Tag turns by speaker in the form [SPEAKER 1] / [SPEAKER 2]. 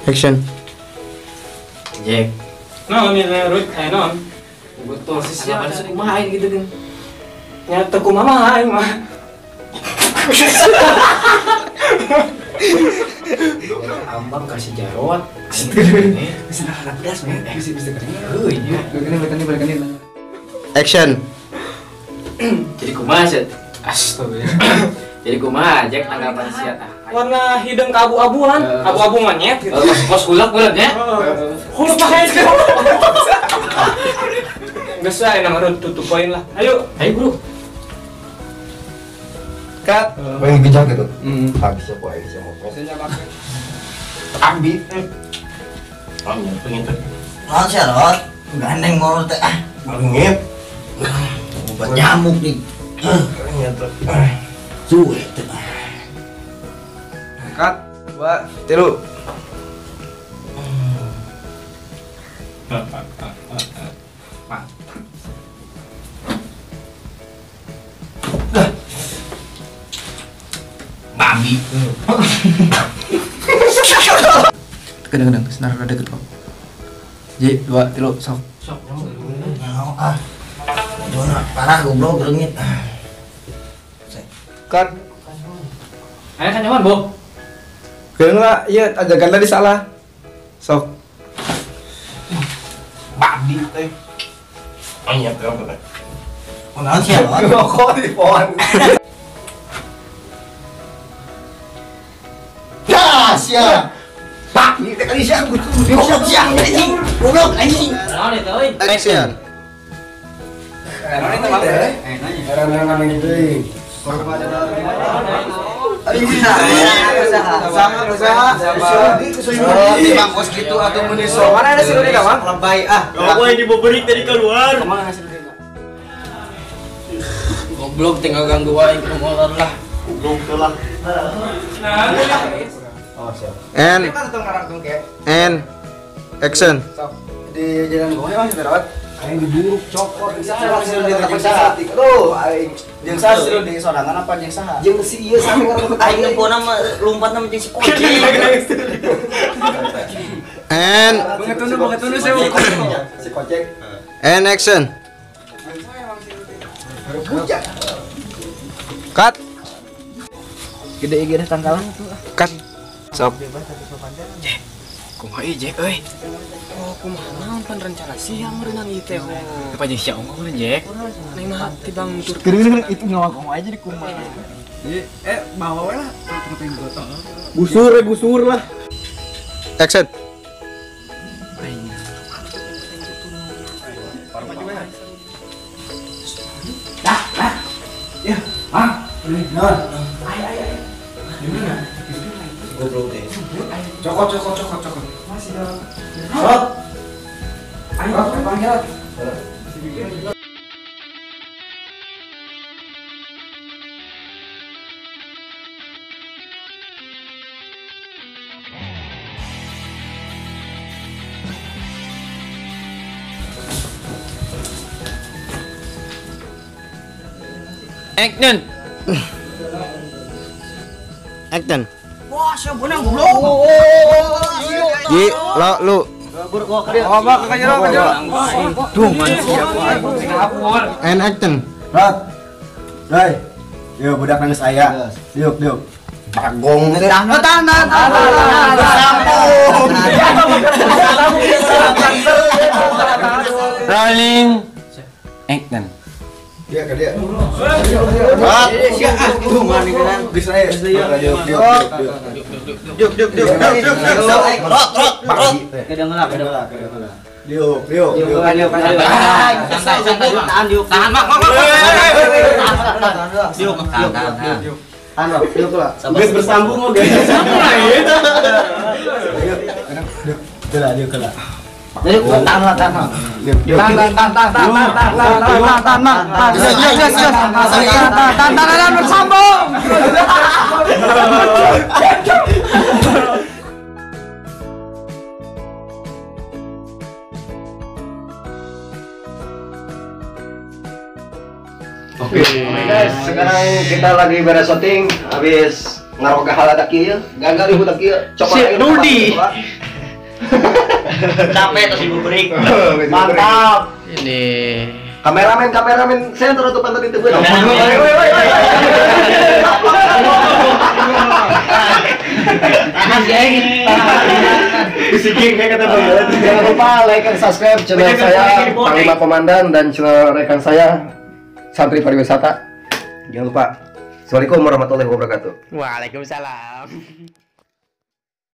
[SPEAKER 1] Action.
[SPEAKER 2] Jack.
[SPEAKER 3] Naon ieu Rut? Aya naon?
[SPEAKER 2] Betul sih siapa sih kumaha aing gitu kan.
[SPEAKER 3] Nya teu kumaha aing mah.
[SPEAKER 2] Ambang kasih jarot.
[SPEAKER 4] Bisa anak pedas men. Bisa bisa kering.
[SPEAKER 2] Heuh iya.
[SPEAKER 4] Balikan.
[SPEAKER 1] Action.
[SPEAKER 2] Jadi kumaha sih? Astaga. Jadi kumaha Jack tanggapan sia tah?
[SPEAKER 3] Warna hidung keabu-abuan, abu-abu monyet gitu.
[SPEAKER 2] Kos hulak berat ya?
[SPEAKER 3] Hulak pakai. Geus lah enak harus tutup poin lah. Ayo,
[SPEAKER 2] ayo bro.
[SPEAKER 1] Cut.
[SPEAKER 5] Pengen gejang gitu. Habis ya poin siapa.
[SPEAKER 1] Ambil.
[SPEAKER 5] Ambil pengen tuh.
[SPEAKER 6] Naon sih, Rot? Gandeng mau teh ah.
[SPEAKER 5] Bengit.
[SPEAKER 6] Obat nyamuk nih.
[SPEAKER 5] Ternyata.
[SPEAKER 6] Suwe teh.
[SPEAKER 4] Cut, 2, 3.
[SPEAKER 2] Babi.
[SPEAKER 4] Kadang-kadang senar rada deket kok. J, 2, 3, sok.
[SPEAKER 2] Sok.
[SPEAKER 6] Nah, ah. Dona parah goblok reungit.
[SPEAKER 4] Cut.
[SPEAKER 2] Ayo kan nyaman, Bo.
[SPEAKER 4] Keung lah, iya ajakan tadi salah. Sok.
[SPEAKER 5] Babi teh. Banyak berapa teh?
[SPEAKER 6] Kunaon sih, Rot?
[SPEAKER 4] Rokok di pohon.
[SPEAKER 6] Ya, sia.
[SPEAKER 5] Babi teh kali sia
[SPEAKER 6] Goblok sia anjing. Goblok anjing.
[SPEAKER 2] Naon eta euy?
[SPEAKER 1] Action.
[SPEAKER 4] Naon eta mah? Nanya. Gitu. Sama usaha.
[SPEAKER 6] Di bangkos gitu atau meniso.
[SPEAKER 4] Mana ada si Rudi kawan?
[SPEAKER 6] Lebay ah.
[SPEAKER 3] Gua yang diboberik tadi keluar.
[SPEAKER 4] Kemana si Rudi?
[SPEAKER 2] Goblok tinggal ganggu aing ke molor lah.
[SPEAKER 5] Goblok teh lah.
[SPEAKER 4] Oh, siap.
[SPEAKER 1] N. N. Action.
[SPEAKER 4] Di jalan gua emang sudah rawat. Aing diburuk cokot saha si Rudi teh. Aduh, aing jeung saha si Rudi sorangan apa jeung saha?
[SPEAKER 6] Jeung si ieu saha aing nempona mah lompatna mah jeung si Kocek.
[SPEAKER 1] N.
[SPEAKER 4] Banget tunu si Kocek.
[SPEAKER 1] N action. Cut.
[SPEAKER 4] Gede gede tangkalan tuh.
[SPEAKER 1] Cut. Sok.
[SPEAKER 2] Kumaha ieu Jack euy?
[SPEAKER 3] Oh, kumaha naon pan rencana siang meureunang ieu teh.
[SPEAKER 2] Apa jeung sia unggul Jack?
[SPEAKER 3] Neng mah tibang tur.
[SPEAKER 4] Geuring itu ngawak aja di kumaha. Bawa we lah tengah gotong.
[SPEAKER 1] Busur busur lah. Action.
[SPEAKER 4] Dah, dah. Ya, ah, naon? Ay ay ay. Gimana?
[SPEAKER 6] Goblok teh.
[SPEAKER 4] Cokot. Masih dalam. Rot. Ayo, panggil.
[SPEAKER 2] Action.
[SPEAKER 1] Action.
[SPEAKER 6] Wah, siapa benang goblok.
[SPEAKER 1] Ji, lo, lu.
[SPEAKER 4] Oh, Bang, ka jero, ka jero.
[SPEAKER 1] Duh, And action.
[SPEAKER 5] Rot. Doi. Yo budak nangis aya. Diuk, diuk.
[SPEAKER 6] Bagong. Tahan, tahan, tahan.
[SPEAKER 2] Rolling. Action.
[SPEAKER 5] Dia ke dia.
[SPEAKER 6] Rot. Tuh, mana kan?
[SPEAKER 5] Bisa ya. Diuk, diuk, diuk.
[SPEAKER 6] Diuk, diuk, diuk, diuk, diuk. Rot, rot, rot.
[SPEAKER 2] Kedeng lah, kedeng lah.
[SPEAKER 5] Diuk, diuk, diuk.
[SPEAKER 2] Santai, santai, tahan, diuk. Tahan, mak, mak, mak. Diuk, tahan, tahan.
[SPEAKER 5] Tahan, diuk lah. Guys bersambung oh, guys.
[SPEAKER 2] Bersambung lah ya.
[SPEAKER 5] Diuk, lah, diuk lah.
[SPEAKER 2] Jadi tahan lah, tahan.
[SPEAKER 4] Tahan, tahan, tahan, tahan, tahan, tahan, tahan, tahan, tahan, tahan, tahan, bersambung.
[SPEAKER 5] Oke guys, sekarang kita lagi beres syuting, habis ngaroga hal ada kieu, gagal ibu tak kieu, cokot
[SPEAKER 2] Si Rudi.
[SPEAKER 6] Capek terus ibu break.
[SPEAKER 5] Mantap.
[SPEAKER 2] Ini
[SPEAKER 5] kameramen senter atau pantat itu gue. Jangan lupa like and subscribe channel saya Panglima Komandan dan channel rekan saya Santri Pariwisata. Jangan lupa. Assalamualaikum warahmatullahi wabarakatuh.
[SPEAKER 2] Waalaikumsalam.